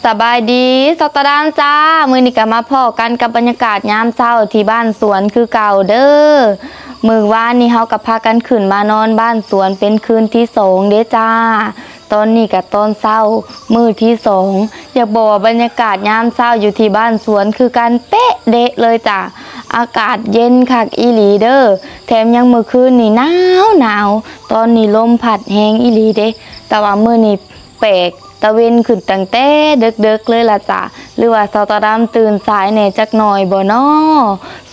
ສະບາຍດີ ສາວຕາດຳຈ້າ. ມື້ນີ້ກໍມາພໍ້ກັນກັບບັນຍາກາດຍາມເຊົ້າທີ່ບ້ານສວນຄືເກົ່າເດີ້. ມື້ວານນີ້ເຮົາກໍພາກັນຂຶ້ນມານອນບ້ານສວນເປັນຄືນທີສອງເດ້ຈ້າ. ຕອນນີ້ກໍຕອນເຊົ້າມື້ທີສອງ. ຢາກບອກວ່າບັນຍາກາດຍາມເຊົ້າຢູ່ທີ່ບ້ານສວນຄືກັນເປະເດະເລີຍຈ້າ. ອາກາດເຢັນຄັກອີ່ຫຼີເດີ້. ແຖມຍັງມື້ຄືນນີ້ໜາວໆ. ຕອນນີ້ລົມພັດແຮງອີ່ຫຼີເດ້. ແຕ່ວ່າມື້ນີ້ ແປກ ຕາເວັນຂຶ້ນຕັ້ງແຕ່ເດິກໆເລີຍລະຈ້າ ຫຼືວ່າສາວຕາດຳຕື່ນສາຍແດ່ຈັກໜ້ອຍບໍ່ນໍ?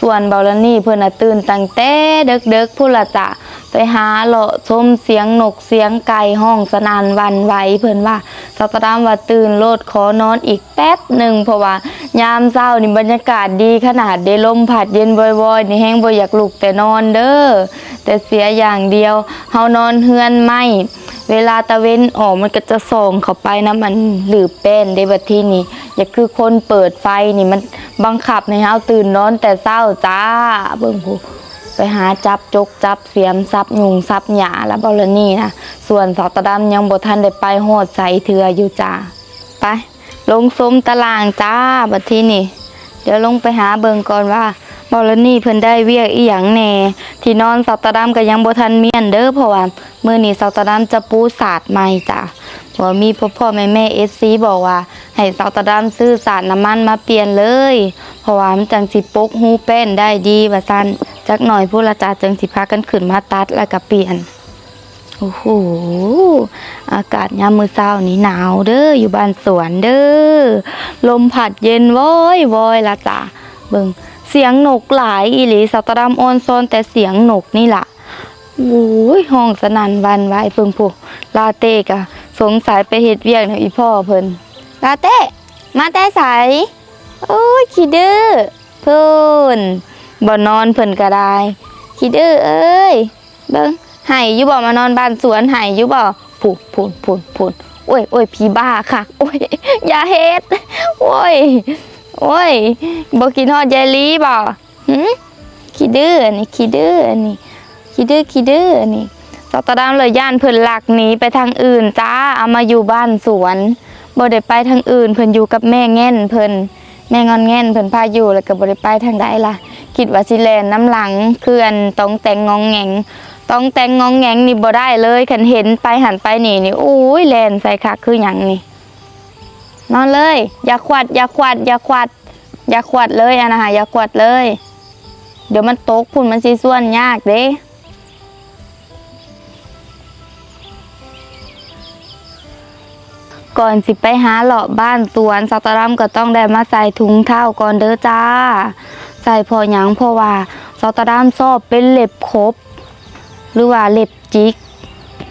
ສ່ວນເບົາລານີເພິ່ນນະຕື່ນຕັ້ງແຕ່ເດິກໆພຸ້ນລະຈ້າ ໄປຫາເລາະຊົມສຽງນົກສຽງໄກ່ຮ້ອງສະໜັ່ນຫວັ່ນໄຫວ ເພິ່ນວ່າ. ສາວຕາດຳວ່າຕື່ນໂລດ ຂໍນອນອີກແປັບໜຶ່ງ ເພາະວ່າຍາມເຊົ້ານີ້ບັນຍາກາດດີຂະໜາດເດ ລົມພັດເຢັນວອຍໆ ນີ້ແຮງບໍ່ຢາກລຸກແຕ່ນອນເດີ້. ແຕ່ເສຍຢ່າງດຽວ ເຮົານອນເຮືອນໄມ້ ເວລາຕາເວັນອອກມັນກໍຈະສ່ອງເຂົ້າໄປນຳອັນຫຼືບແປ້ນເດ້. ບັດທີນີ້ ຢ່າຄືຄົນເປີດໄຟນີ້ ມັນບັງຄັບໃຫ້ເຮົາຕື່ນນອນແຕ່ເຊົ້າຈ້າ. ເບິ່ງພຸ້ນ ໄປຫາຈັບຈົກຈັບສຽມ ສັບຫຍຸ້ງສັບຫຍ້າລະເບົາລານີນະ. ສ່ວນສາວຕາດຳຍັງບໍ່ທັນໄດ້ໄປຮອດໃສເທື່ອຢູ່ຈ້າ. ໄປ ລົງຊົມຕາລ່າງຈ້າ. ບັດທີນີ້ ດຽວລົງໄປຫາເບິ່ງກ່ອນວ່າເບົາລານີເພິ່ນໄດ້ວຽກອີ່ຫຍັງແດ່. ທີ່ນອນສາວຕາດຳກໍຍັງບໍ່ທັນມ້ຽນເດີ້ ເພາະວ່າມື້ນີ້ສາວຕາດຳຈະປູສາດໃໝ່ຈ້າ. ເພາະວ່າມີພໍ່ໆແມ່ໆເອັຟຊີບອກວ່າ ໃຫ້ສາວຕາດຳຊື້ສາດນ້ຳມັນມາປ່ຽນເລີຍ ເພາະວ່າມັນຈັ່ງຊິປົກຮູແປ້ນໄດ້ດີວ່າຊັ້ນ. ຈັກໜ້ອຍພຸ້ນລະຈ້າ ຈຶ່ງຊິພາກັນຂຶ້ນມາຕັດແລ້ວກໍປ່ຽນ. ໂອ້ໂຫ ອາກາດຍາມມື້ເຊົ້ານີ້ໜາວເດີ້ ຢູ່ບ້ານສວນເດີ້. ລົມພັດເຢັນວອຍໆລະຈ້າ. ເບິ່ງ ສຽງນົກຫຼາຍອີ່ຫຼີ ສາວຕາດຳອອນຊອນແຕ່ສຽງນົກນີ້ລະ. ໂອ້ຍ ຮ້ອງສະໜັ່ນຫວັ່ນໄຫວ. ເບິ່ງພຸ້ນ ລາເຕ້ກະສົງໄສໄປເຮັດວຽກນຳອີ່ພໍ່ເພິ່ນ. ລາເຕ້ ມາແຕ່ໃສ? ໂອ້ຍ ຂີ້ດື້ ພຸ້ນ ບ່ອນນອນເພິ່ນກໍໄດ້. ຂີ້ດື້ເອີຍ ເບິ່ງ ໄຫ້ຢູ່ບໍ່? ມານອນບ້ານສວນໄຫ້ຢູ່ບໍ່? ພຸ້ນ ພຸ້ນ ພຸ້ນ ພຸ້ນ. ໂອ້ຍ ໂອ້ຍ ຜີບ້າຄັກ. ໂອ້ຍ ຢ່າເຮັດ. ໂອ້ຍ ໂອ້ຍ ບໍ່ຄິດຮອດຍາຍລີບໍ່? ຫື? ຂີ້ດື້ອັນນີ້ ຂີ້ດື້ອັນນີ້ ຂີ້ດື້ ຂີ້ດື້ອັນນີ້. ສາວຕາດຳເລີຍຢ້ານເພິ່ນລັກໜີໄປທາງອື່ນຈ້າ ເອົາມາຢູ່ບ້ານສວນ ບໍ່ໄດ້ໄປທາງອື່ນ. ເພິ່ນຢູ່ກັບແມ່ແງ່ນເພິ່ນ ແມ່ງອນແງ່ນເພິ່ນພາຢູ່ ແລ້ວກໍບໍ່ໄດ້ໄປທາງໃດລະ. ຄິດວ່າຊິແລ່ນນຳຫຼັງ ຄືອັນຕ້ອງແຕ່ງງອງແງງ ຕ້ອງແຕ່ງງອງແງງນີ້ບໍ່ໄດ້ເລີຍ. ຄັນເຫັນໄປຫັ້ນໄປນີ້ນີ້ ໂອ້ຍ ແລ່ນໃສ່ຄັກຄືຫຍັງນີ້. ນອນເລີຍ ຢ່າຂວັດ ຢ່າຂວັດ ຢ່າຂວັດ ຢ່າຂວັດເລີຍ ອັນນະຫາ ຢ່າຂວັດເລີຍ. ດຽວມັນຕົກພຸ້ນ ມັນຊິຊວນຍາກເດ້. ກ່ອນຊິໄປຫາເລາະບ້ານສວນ ສາວຕາດຳກໍຕ້ອງໄດ້ມາໃສ່ຖົງເທົ້າກ່ອນເດີ້ຈ້າ. ໃສ່ເພາະຫຍັງ? ເພາະວ່າສາວຕາດຳຊອບເປັນເລັບຂົບ ຫຼືວ່າເລັບຈິກ.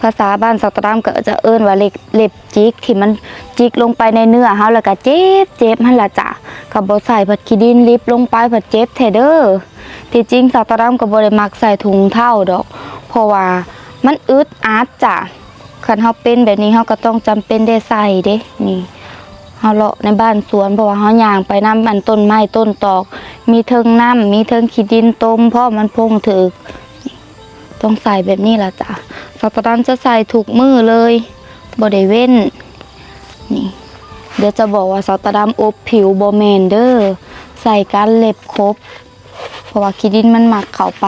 ພາສາບ້ານສາວຕາດຳກໍຈະເອີ້ນວ່າເລັບ ເລັບຈິກ ທີ່ມັນຈິກລົງໄປໃນເນື້ອເຮົາ ແລ້ວກໍເຈັບ ເຈັບຫັ້ນລະຈ້າ. ຄັນບໍ່ໃສ່ພັດຂີ້ດິນລິບລົງໄປພັດເຈັບແທ້ເດີ້. ທີ່ຈິງສາວຕາດຳກໍບໍ່ໄດ້ມັກໃສ່ຖົງເທົ້າດອກ ເພາະວ່າມັນອຶດອັດຈ້າ. ຄັນເຮົາເປັນແບບນີ້ ເຮົາກໍຕ້ອງຈຳເປັນໄດ້ໃສ່ເດ້. ນີ້ ເຮົາເລາະໃນບ້ານສວນ ເພາະວ່າເຮົາຍ່າງໄປນຳອັນຕົ້ນໄມ້ຕົ້ນຕອກ ມີເທິງນ້ຳ ມີເທິງຂີ້ດິນຕົມ ເພາະມັນພົ່ງຖືກ. ຕ້ອງໃສ່ແບບນີ້ລະຈ້າ. ສາວຕາດຳຈະໃສ່ທຸກມື້ເລີຍ ບໍ່ໄດ້ເວັ້ນ. ນີ້ ດຽວຈະບອກວ່າສາວຕາດຳອົບຜິວ ບໍ່ແມ່ນເດີ້ ໃສ່ກັນເລັບຂົບ ເພາະວ່າຂີ້ດິນມັນມັກເຂົ້າໄປ.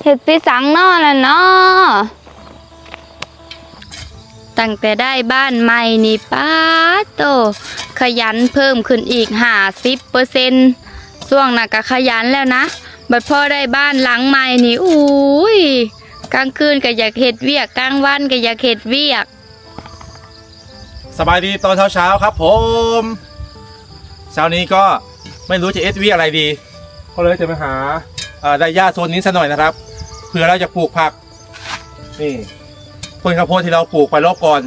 ເຮັດໄປສັງນໍນັ້ນນໍ? ຕັ້ງແຕ່ໄດ້ບ້ານໃໝ່ນີ້ ປາດໂທ້ ຂະຫຍັນເພີ່ມຂຶ້ນອີກຫ້າສິບເປີເຊັນ. ຊ່ວງນັ້ນກະຂະຫຍັນແລ້ວນະ ບັດພໍໄດ້ບ້ານຫຼັງໃໝ່ນີ້ ໂອ້ຍ ກາງຄືນກະຢາກເຮັດວຽກ ກາງວັນກະຢາກເຮັດວຽກ. สบายดีตอนเช้าๆครับผม เช้านี้ก็ไม่รู้จะเอ็ดวิอะไรดี ก็เลยจะมาหา เอ่อ ไดหญ้าโซนนี้ซะหน่อยนะครับ เผื่อเราจะปลูกผัก นี่ ต้นข้าวโพดที่เราปลูกไปรอบก่อน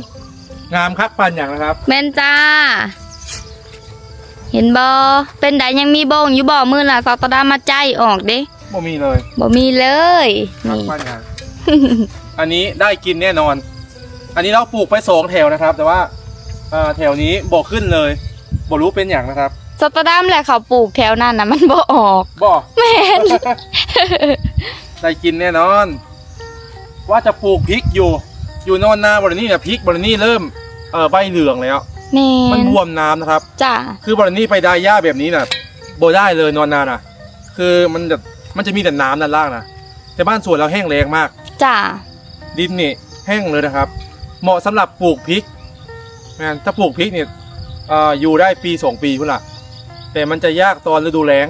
งามคักปานหยังนะครับ ແມ່ນຈ້າ ເຫັນບໍ່ ເປັນໃດ ຍັງມີບົ້ງຢູ່ບໍ່? ມື້ນະ ສາວຕາດຳມາໄຈ້ອອກເດ້ บ่มีเลย ບໍ່ມີເລີຍ นี่ อันนี้ได้กินแน่นอน อันนี้เราปลูกไปสองแถวนะครับ แต่ว่า เอ่อ แถวนี้บ่ขึ้นเลย บ่ฮู้เป็นหยังนะครับ ສາວຕາດຳແຫຼະ ເຂົາປູກແຖວນັ້ນນະ ມັນບໍ່ອອກ ບໍ່ ແມ່ນ ได้กินแน่นอน ว่าจะปลูกพริกอยู่ ຢູ່ນອນນາບ່ອນນີ້ນະ ພິກບ່ອນນີ້ເລີ່ມ ເອີ ໃບເຫຼືອງແລ້ວ ແມ່ນ ມັນບວມນ້ຳນະຄັບ ຈ້າ ຄືບ່ອນນີ້ໄປໄດ້ຫຍ້າແບບນີ້ນະ ບໍ່ໄດ້ເລີຍນອນນານະ ຄືມັນຈະ ມັນຈະມີແຕ່ນ້ຳດ້ານລ່າງນະ ແຕ່ບ້ານສວນລາວແຫ້ງແລ້ງມາກ ຈ້າ ດິນນີ້ແຫ້ງເລີຍນະຄັບ ເໝາະສຳລັບປູກພິກ ແມ່ນ ຖ້າປູກພິກນີ້ ເອີ ຢູ່ໄດ້ປີສອງປີພຸ້ນລະ ແຕ່ມັນຈະຍາກຕອນລະດູແລ້ງ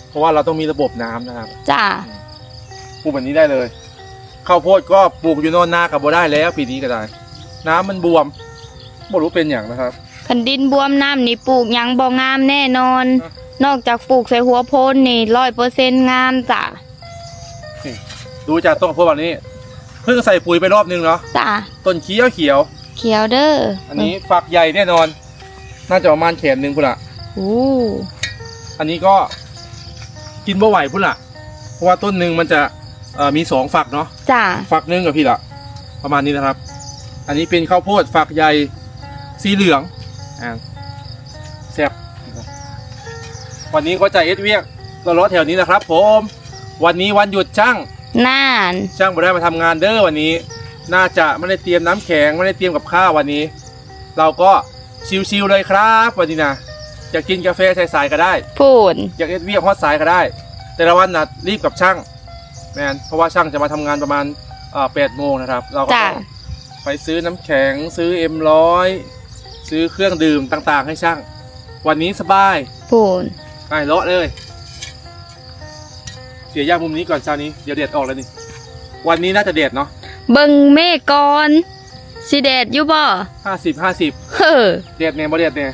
ເພາະວ່າລາວຕ້ອງມີລະບົບນ້ຳນະຄັບ ຈ້າ ປູກແບບນີ້ໄດ້ເລີຍ ເຂົ້າໂພດກໍປູກຢູ່ນອກນາກໍບໍ່ໄດ້ແລ້ວ ປີນີ້ກໍໄດ້ ນ້ຳມັນບວມ ບໍ່ຮູ້ເປັນຫຍັງນະຄັບ ຄັນດິນບວມນ້ຳນີ້ປູກຫຍັງບໍ່ງາມແນ່ນອນ ນອກຈາກປູກໃສ່ຫົວໂພນນີ້ຮ້ອຍເປີເຊັນງາມຈ້າ ນີ້ ດູຈາກຕົ້ນໂພດນີ້ ເພິ່ງໃສ່ປຸຍໄປລອບໜຶ່ງເນາະ ຈ້າ ຕົ້ນຂຽວຂຽວ ຂຽວເດີ ອັນນີ້ຝັກໃຫຍ່ແນ່ນອນ ໜ້າຈະປະມານແຂນໜຶ່ງພຸ້ນລະ ໂອ້ ອັນນີ້ກໍກິນບໍ່ໄຫວພຸ້ນລະ ເພາະວ່າຕົ້ນໜຶ່ງມັນຈະ ເອີ ມີສອງຝັກເນາະ ຈ້າ ຝັກໜຶ່ງກັບພີ້ລະ ປະມານນີ້ນະຄັບ ອັນນີ້ເປັນເຂົ້າໂພດຝັກໃຫຍ່ສີເຫຼືອງ ອ່າ ແຊບ ວັນນີ້ກໍຈະເຮັດວຽກເລາະໆແຖວນີ້ນະຄັບຜົມ ວັນນີ້ວັນຢຸດຊ່າງ ນັ້ນ ຊ່າງບໍ່ໄດ້ມາທຳງານເດີວັນນີ້ ໜ້າຈະບໍ່ໄດ້ຕຽມນ້ຳແຂງ ບໍ່ໄດ້ຕຽມກັບຂ້າວວັນນີ້ ລາວກໍຊິວໆເລີຍຄັບ ວັນນີ້ນະ ຢາກກິນກາແຟສາຍໆກໍໄດ້ ພຸ້ນ ຢາກເຮັດວຽກຮອດສາຍກໍໄດ້ ແຕ່ລະວັນນະ ລີບກັບຊ່າງ ແມ່ນ ເພາະວ່າຊ່າງຈະມາທຳງານປະມານ ເອີ ແປດໂມງນະຄັບ ລາວກໍ ຈ້າ ຕ້ອງໄປຊື້ນ້ຳແຂງ ຊື້ເອັມຮ້ອຍ ຊື້ເຄື່ອງດື່ມຕ່າງໆໃຫ້ຊ່າງ ວັນນີ້ສະບາຍ ພຸ້ນ ໄປເລາະເລີຍ ເສຍຢາກມຸມນີ້ກ່ອນເຊົ້ານີ້ ດຽວແດດອອກແລ້ວນີ້ ວັນນີ້ໜ້າຈະແດດເນາະ ເບິ່ງເມກກ່ອນ ຊິແດດຢູ່ບໍ່ ຫ້າສິບ ຫ້າສິບ ເຮີ ແດດແດ່ບໍ່ແດດແດ່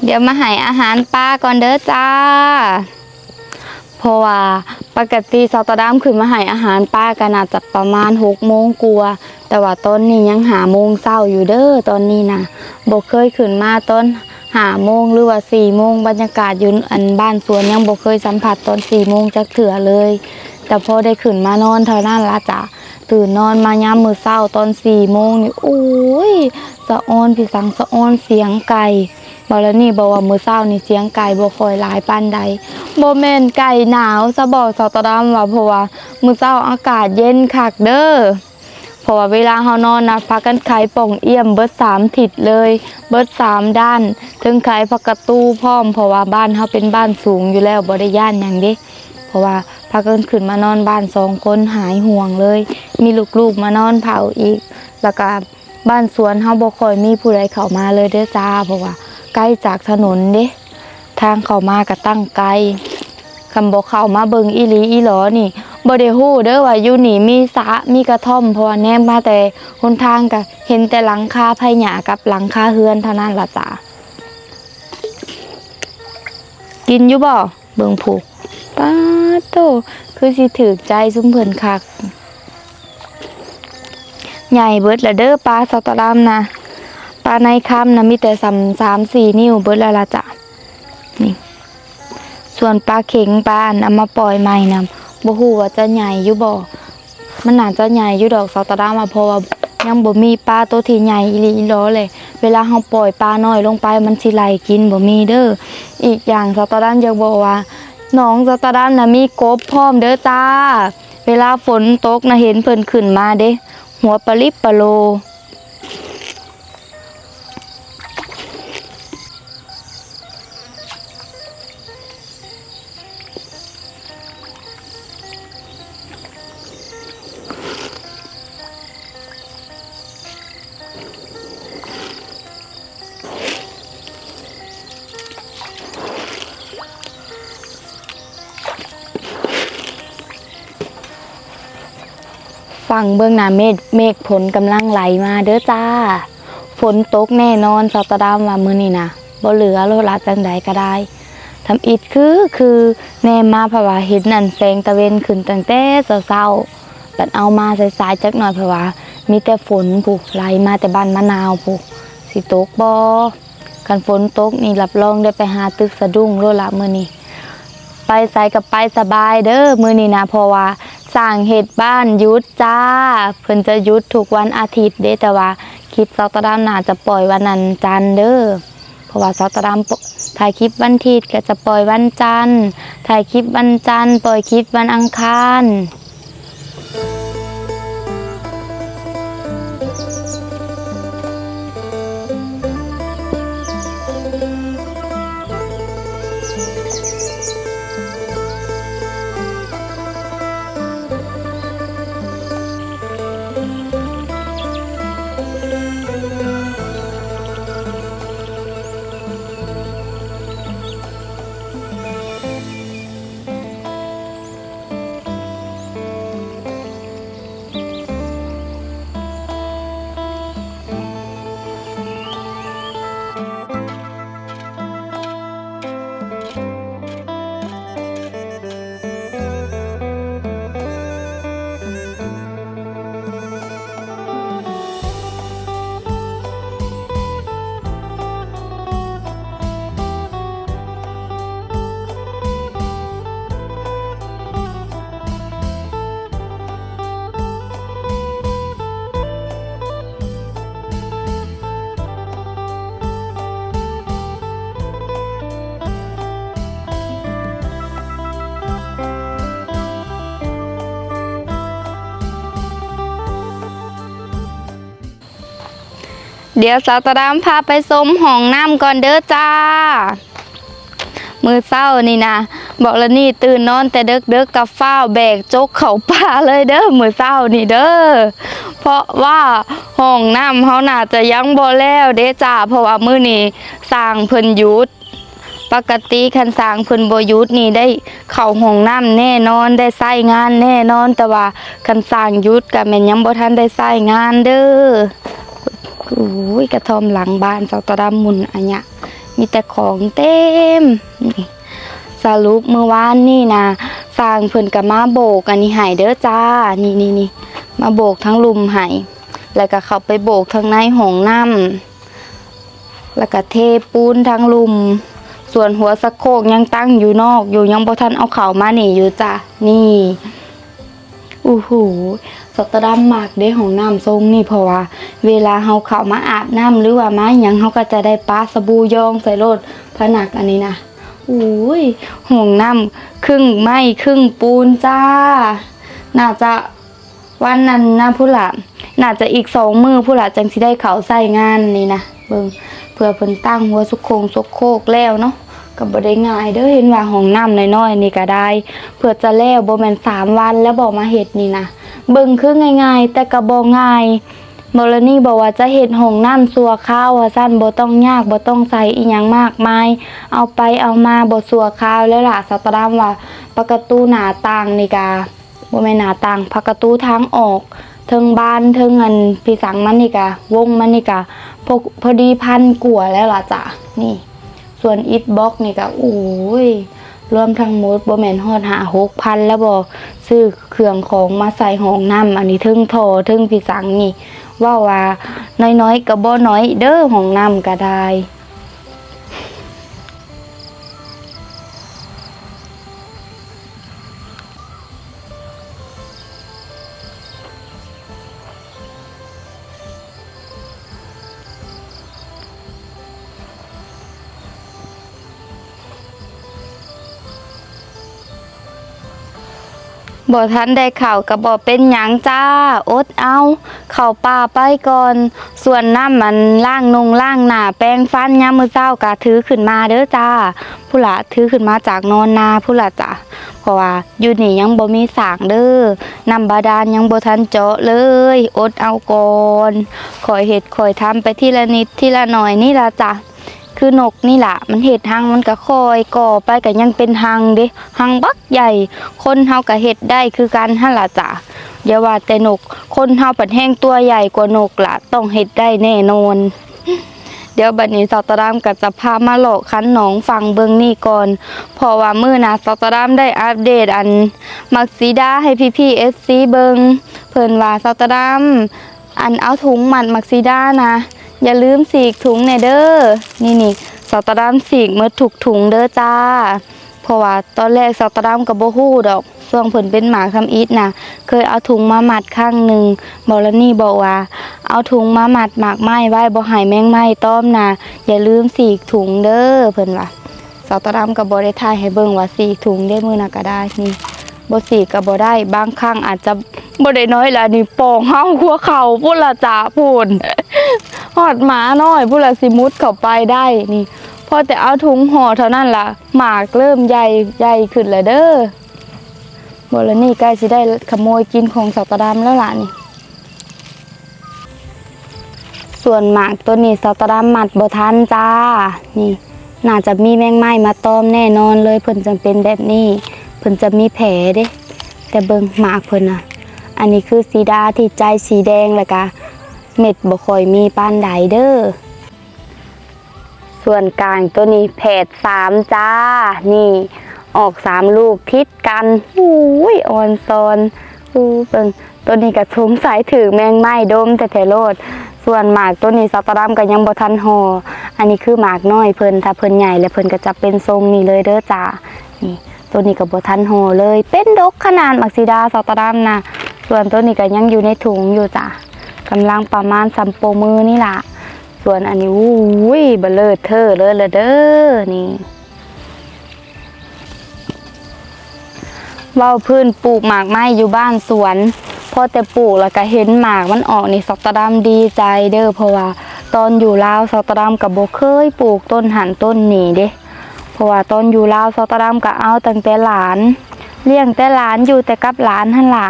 ດຽວມາໃຫ້ອາຫານປາກ່ອນເດີຈ້າ ເພາະວ່າປົກກະຕິສາວຕາດຳຂຶ້ນມາໃຫ້ອາຫານປາກໍໜ້າຈະປະມານຫົກໂມງກວ່າ ແຕ່ວ່າຕອນນີ້ຍັງຫ້າໂມງເຊົ້າຢູ່ເດີ ຕອນນີ້ນະ ບໍ່ເຄີຍຂຶ້ນມາຕອນຫ້າໂມງ ຫຼືວ່າສີ່ໂມງ ບັນຍາກາດຢູ່ອັນບ້ານສວນຍັງບໍ່ເຄີຍສຳຜັດຕອນສີ່ໂມງຈັກເທື່ອເລີຍ ແຕ່ພໍໄດ້ຂຶ້ນມານອນເທົ່ານັ້ນລະຈ້າ ຕື່ນນອນມາຍາມມື້ເຊົ້າຕອນສີ່ໂມງນີ້ ໂອ້ຍ ສະອອນ ພີ່ສັງ ສະອອນສຽງໄກ່ ເວົ້າແລ້ວນີ້ ເວົ້າວ່າມື້ເຊົ້ານີ້ສຽງໄກ່ບໍ່ຄ່ອຍຫຼາຍປານໃດ ບໍ່ແມ່ນໄກ່ໜາວຊະບໍ ສາວຕາດຳວ່າ ເພາະວ່າມື້ເຊົ້າອາກາດເຢັນຄັກເດີ ເພາະວ່າເວລາເຮົານອນນະ ພາກັນໄຂປ່ອງອ້ຽມເບິດສາມທິດເລີຍ ເບິດສາມດ້ານ ເທິງໄຂພັກກະຕູພ້ອມ ເພາະວ່າບ້ານເຮົາເປັນບ້ານສູງຢູ່ແລ້ວ ບໍ່ໄດ້ຢ້ານຫຍັງເດ້ ເພາະວ່າພາກັນຂຶ້ນມານອນບ້ານສອງຄົນ ຫາຍຫ່ວງເລີຍ ມີລູກໆມານອນເຝົ້າອີກ ແລ້ວກະ ບ້ານສວນເຮົາບໍ່ຄ່ອຍມີຜູ້ໃດເຂົ້າມາເລີຍເດີຈ້າ ເພາະວ່າໄກຈາກຖະໜົນເດ້ ທາງເຂົ້າມາກະຕັ້ງໄກ ຄັນບໍ່ເຂົ້າມາເບິ່ງອີ່ຫຼີອີ່ຫຼໍນີ້ ບໍ່ໄດ້ຮູ້ເດີວ່າຢູ່ນີ້ມີສະ ມີກະທ່ອມ ເພາະວ່າແນມມາແຕ່ຫົນທາງກະເຫັນແຕ່ຫຼັງຄາໄພຫຍ້າກັບຫຼັງຄາເຮືອນເທົ່ານັ້ນລະຈ້າ ກິນຢູ່ບໍ່? ເບິ່ງພຸ້ນ ປາດໂທ້ ຄືຊິຖືກໃຈຊຸມເພິ່ນຄັກ ໃຫຍ່ເບິດລະເດີ ປາສາວຕາດຳນະ ປາໃນຄຳນະ ມີແຕ່ສ່ຳສາມສີ່ນິ້ວເບິດແລ້ວລະຈ້ະ ນີ້ ສ່ວນປາເຂັງ ປາອັນເອົາມາປ່ອຍໃໝ່ນະ ບໍ່ຮູ້ວ່າຈະໃຫຍ່ຢູ່ບໍ່? ມັນໜ້າຈະໃຫຍ່ຢູ່ດອກ ສາວຕາດຳວ່າ ເພາະວ່າຍັງບໍ່ມີປາໂຕທີ່ໃຫຍ່ອີ່ຫຼີອີ່ຫຼໍແຫຼະ ເວລາເຮົາປ່ອຍປານ້ອຍລົງໄປ ມັນຊິໄລ່ກິນ ບໍ່ມີເດີ. ອີກຢ່າງ ສາວຕາດຳຢາກບອກວ່າ ໜອງສາວຕາດຳນະ ມີກົບພ້ອມເດີຈ້າ. ເວລາຝົນຕົກນະ ເຫັນເພິ່ນຂຶ້ນມາເດ້ ຫົວປະລິບປະໂລ. ຝັ່ງເບື້ອງໜ້າເມກ ເມກຝົນກຳລັງໄຫຼມາເດີຈ້າ. ຝົນຕົກແນ່ນອນ ສາວຕາດຳວ່າມື້ນີ້ນະ ບໍ່ເຫຼືອໂລດລະ ຈັ່ງໃດກໍໄດ້. ທຳອິດຄື ຄື ແນມມາ ເພາະວ່າເຫັນອັນແສງຕາເວັນຂຶ້ນຕັ້ງແຕ່ເຊົ້າໆ ບັດເອົາມາສາຍໆຈັກໜ້ອຍ ເພາະວ່າມີແຕ່ຝົນພຸ້ນ ໄຫຼມາແຕ່ບ້ານມະນາວພຸ້ນ ຊິຕົກບໍ່? ຄັນຝົນຕົກນີ້ ຮັບຮອງໄດ້ໄປຫາຕຶກສະດຸ້ງໂລດລະມື້ນີ້. ໄປໃສກໍໄປສະບາຍເດີມື້ນີ້ນະ ເພາະວ່າຊ່າງເຮັດບ້ານຢຸດຈ້າ. ເພິ່ນຈະຢຸດທຸກວັນອາທິດເດ້ ແຕ່ວ່າຄລິບສາວຕາດຳໜ້າຈະປ່ອຍວັນອັນຈັນເດີ ເພ ະວ່າສາວຕາດຳ ຖ່າຍຄລິບວັນທິດກໍຈະປ່ອຍວັນຈັນ, ຖ່າຍຄລິບວັນຈັນ ປ່ອຍຄລິບວັນອັງຄານ. ດຽວສາວຕາດຳພາໄປຊົມຫ້ອງນ້ຳກ່ອນເດີຈ້າ. ມື້ເຊົ້ານີ້ນະ ບໍລະນີຕື່ນນອນແຕ່ເດິກໆ ກໍຟ້າວແບກຈົກເຂົ້າປ່າເລີຍເດີ ມື້ເຊົ້ານີ້ເດີ ເພາະວ່າຫ້ອງນ້ຳເຮົາໜ້າຈະຍັງບໍ່ແລ້ວເດ້ຈ້າ ເພາະວ່າມື້ນີ້ຊ່າງເພິ່ນຢຸດ. ປົກກະຕິຄັນຊ່າງເພິ່ນບໍ່ຢຸດນີ້ໄດ້ເຂົ້າຫ້ອງນ້ຳແນ່ນອນ ໄດ້ໃຊ້ງານແນ່ນອນ ແຕ່ວ່າຄັນຊ່າງຢຸດກະແມ່ນຍັງບໍ່ທັນໄດ້ໃຊ້ງານເດີ. ໂອ້ຍ ກະທ່ອມຫຼັງບ້ານສາວຕາດຳໝຸ່ນອະຍະ ມີແຕ່ຂອງເຕັມ. ນີ້ ສະຫຼຸບມື້ວານນີ້ນະ ຊ່າງເພິ່ນກະມາໂບກອັນນີ້ໃຫ້ເດີຈ້າ ນີ້ໆໆ ມາໂບກທາງລຸ່ມໃຫ້ ແລ້ວກະເຂົ້າໄປໂບກທາງໃນຫ້ອງນ້ຳ. ແລ້ວກະເທປູນທັງລຸ່ມ ສ່ວນຫົວສະໂຄກຍັງຕັ້ງຢູ່ນອກຢູ່ ຍັງບໍ່ທັນເອົາເຂົ້າມານີ້ຢູ່ຈ້າ ນີ້. ໂອ້ໂຫ ສາວຕາດຳມັກເດ້ຫ້ອງນ້ຳຊົງນີ້ ເພາະວ່າເວລາເຮົາເຂົ້າມາອາບນ້ຳ ຫຼືວ່າມາຫຍັງ ເຮົາກໍຈະໄດ້ປະສະບູຢອງໃສ່ໂລດ ພະນັກອັນນີ້ນະ. ໂອ້ຍ ຫ້ອງນ້ຳຄຶ່ງໄມ້ຄຶ່ງປູນຈ້າ ໜ້າຈະ ວັນນັ້ນນະພຸ້ນລະ ໜ້າຈະອີກສອງມື້ພຸ້ນລະ ຈັ່ງຊິໄດ້ເຂົ້າໃຊ້ງານນີ້ນະ. ເບິ່ງ ເພື່ອເພິ່ນຕັ້ງຫົວສຸກຄົງສົກໂຄກແລ້ວເນາະ ກໍບໍ່ໄດ້ງ່າຍເດີ ເຫັນວ່າຫ້ອງນ້ຳນ້ອຍໆນີ້ກໍໄດ້ ເພື່ອຈະແລ້ວ ບໍ່ແມ່ນສາມວັນແລ້ວບໍ່ມາເຮັດນີ້ນະ. ເບິ່ງຄືງ່າຍໆ ແຕ່ກໍບໍ່ງ່າຍ. ບໍລະນີບອກວ່າຈະເຮັດຫ້ອງນ້ຳຊົ່ວຄາວວ່າຊັ້ນ ບໍ່ຕ້ອງຍາກ ບໍ່ຕ້ອງໃສ່ອີ່ຫຍັງມາກມາຍ ເອົາໄປເອົາມາບໍ່ຊົ່ວຄາວແລ້ວລະ. ສາວຕາດຳວ່າປະຕູໜ້າຕ່າງນີ້ກະ ບໍ່ແມ່ນໜ້າຕ່າງ ພະກະຕູທາງອອກ ເທິງບານ ເທິງອັນພິສັງມັນນີ້ກະ ວົງມັນນີ້ກະ ພໍ ພໍດີພັນກວ່າແລ້ວລະຈ້າ ນີ້. ສ່ວນອິດບລັອກນີ້ກະ ໂອ້ຍ ລວມທັງໝົດບໍ່ແມ່ນຮອດຫ້າຫົກພັນແລ້ວບໍ່ ຊື້ເຄື່ອງຂອງມາໃສ່ຫ້ອງນ້ຳ ອັນນີ້ເທິງທໍ່ເທິງພິສັງນີ້ ເວົ້າວ່ານ້ອຍໆກະບໍ່ນ້ອຍເດີ ຫ້ອງນ້ຳກະໄດ້. ບໍ່ທັນໄດ້ເຂົ້າກໍບໍ່ເປັນຫຍັງຈ້າ ອົດເອົາ ເຂົ້າປ່າໄປກ່ອນ. ສ່ວນນ້ຳອັນລ້າງໜົງລ້າງໜ້າແປງຟັນຍາມມື້ເຊົ້າກໍຖືຂຶ້ນມາເດີຈ້າ ພຸ້ນລະ ຖືຂຶ້ນມາຈາກນອນນາພຸ້ນລະຈ້າ ເພາະວ່າຢູ່ນີ້ຍັງບໍ່ມີສ້າງເດີ ນ້ຳບາດານຍັງບໍ່ທັນເຈາະເລີຍ ອົດເອົາກ່ອນ ຄ່ອຍເຮັດຄ່ອຍທຳໄປທີລະນິດທີລະໜ້ອຍນີ້ລະຈ້າ. ຄືນົກນີ້ລະ ມັນເຮັດຮັງ ມັນກະຄ່ອຍກໍ່ໄປ ກະຍັງເປັນຮັງເດ ຮັງບັກໃຫຍ່ ຄົນເຮົາກະເຮັດໄດ້ຄືກັນຫັ້ນລະຈ້າ. ຢ່າວ່າແຕ່ນົກ ຄົນເຮົາພັດແຮ່ງຕົວໃຫຍ່ກວ່ານົກລະ ຕ້ອງເຮັດໄດ້ແນ່ນອນ. ດຽວບັດນີ້ສາວຕາດຳກະຈະພາມາເລາະຄັນໜອງຝັ່ງເບິ່ງນີ້ກ່ອນ ເພາະວ່າມື້ໜ້າສາວຕາດຳໄດ້ອັບເດດອັນໝາກສີດາໃຫ້ພີ່ໆ ເອັຟຊີ ເບິ່ງ ເພິ່ນວ່າ ສາວຕາດຳ ອັນເອົາຖົງມັດໝາກສີດານະ ຢ່າລືມສີກຖົງແດ່ເດີ. ນີ້ໆ ສາວຕາດຳສີກໝົດທຸກຖົງເດີຈ້າ ເພາະວ່າຕອນແລກສາວຕາດຳກໍບໍ່ຮູ້ດອກ ຊ່ວງເພິ່ນເປັນໝາກທຳອິດນະ ເຄີຍເອົາຖົງມາມັດຄັ້ງໜຶ່ງ. ບໍລະນີບອກວ່າ ເອົາຖົງມາມັດໝາກໄມ້ໄວ້ ບໍ່ໃຫ້ແມງໄມ້ຕອມນະ ຢ່າລືມສີກຖົງເດີ ເພິ່ນວ່າ. ສາວຕາດຳກໍບໍ່ໄດ້ຖ່າຍໃຫ້ເບິ່ງວ່າສີກຖົງເດ້ ມື້ນັ້ນກໍໄດ້ນີ້ ບໍ່ສີກກໍບໍ່ໄດ້ ບາງຄັ້ງອາດຈະບໍ່ໄດ້ນ້ອຍລະນີ້ ປອງເຮົາຫົວເຂົ່າພຸ້ນລະຈ້າ ພຸ້ນ ຮອດໝານ້ອຍພຸ້ນລະຊິມຸດເຂົ້າໄປໄດ້ນີ້. ພໍແຕ່ເອົາຖົງຫໍ່ເທົ່ານັ້ນລະ ໝາກເລີ່ມໃຫຍ່ ໃຫຍ່ຂຶ້ນລະເດີ. ບໍລະນີໃກ້ຊິໄດ້ຂະໂມຍກິນຂອງສາວຕາດຳແລ້ວລະນີ້. ສ່ວນໝາກໂຕນີ້ສາວຕາດຳມັດບໍ່ທັນຈ້າ ນີ້ໜ້າຈະມີແມງໄມ້ມາຕອມແນ່ນອນເລີຍ ເພິ່ນຈຶ່ງເປັນແບບນີ້ ເພິ່ນຈະມີແຜເດ້. ແຕ່ເບິ່ງໝາກເພິ່ນນະ ອັນນີ້ຄືສີດາທີ່ໃຈສີແດງ ແລ້ວກະເມັດບໍ່ຄ່ອຍມີປານໃດເດີ. ສ່ວນກາງໂຕນີ້ແຝດສາມຈ້າ ນີ້ອອກສາມລູກຕິດກັນ ໂອ້ຍ ອ່ອນຊອນ ໂອ້ ເບິ່ງ ໂຕນີ້ກໍສົງໄສຖືກແມງໄມ້ດົມແທ້ໆໂລດ. ສ່ວນໝາກໂຕນີ້ສາວຕາດຳກໍຍັງບໍ່ທັນຫໍ່ ອັນນີ້ຄືໝາກນ້ອຍເພິ່ນ ຖ້າເພິ່ນໃຫຍ່ແລ້ວເພິ່ນກໍຈະເປັນຊົງນີ້ເລີຍເດີຈ້າ. ນີ້ ໂຕນີ້ກໍບໍ່ທັນຫໍ່ເລີຍ ເປັນດົກຂະໜາດໝາກສີດາສາວຕາດຳນະ. ສ່ວນໂຕນີ້ກໍຍັງຢູ່ໃນຖົງຢູ່ຈ້າ ກຳລັງປະມານສ່ຳໂປ້ມືນີ້ລະ. ສ່ວນອັນນີ້ ໂອ້ຍ ບະເລີດເທີເລີຍລະເດີ ນີ້. ເວົ້າພື້ນປູກໝາກໄມ້ຢູ່ບ້ານສວນ ພໍແຕ່ປູກແລ້ວກະເຫັນໝາກມັນອອກນີ້ ສາວຕາດຳດີໃຈເດີ ເພາະວ່າຕອນຢູ່ລາວສາວຕາດຳກະບໍ່ເຄີຍປູກຕົ້ນຫັ້ນຕົ້ນນີ້ເດ້. ເພາະວ່າຕອນຢູ່ລາວສາວຕາດຳກະເອົາຕັ້ງແຕ່ຫຼານ ລ້ຽງແຕ່ຫຼານ ຢູ່ແຕ່ກັບຫຼານຫັ້ນລະ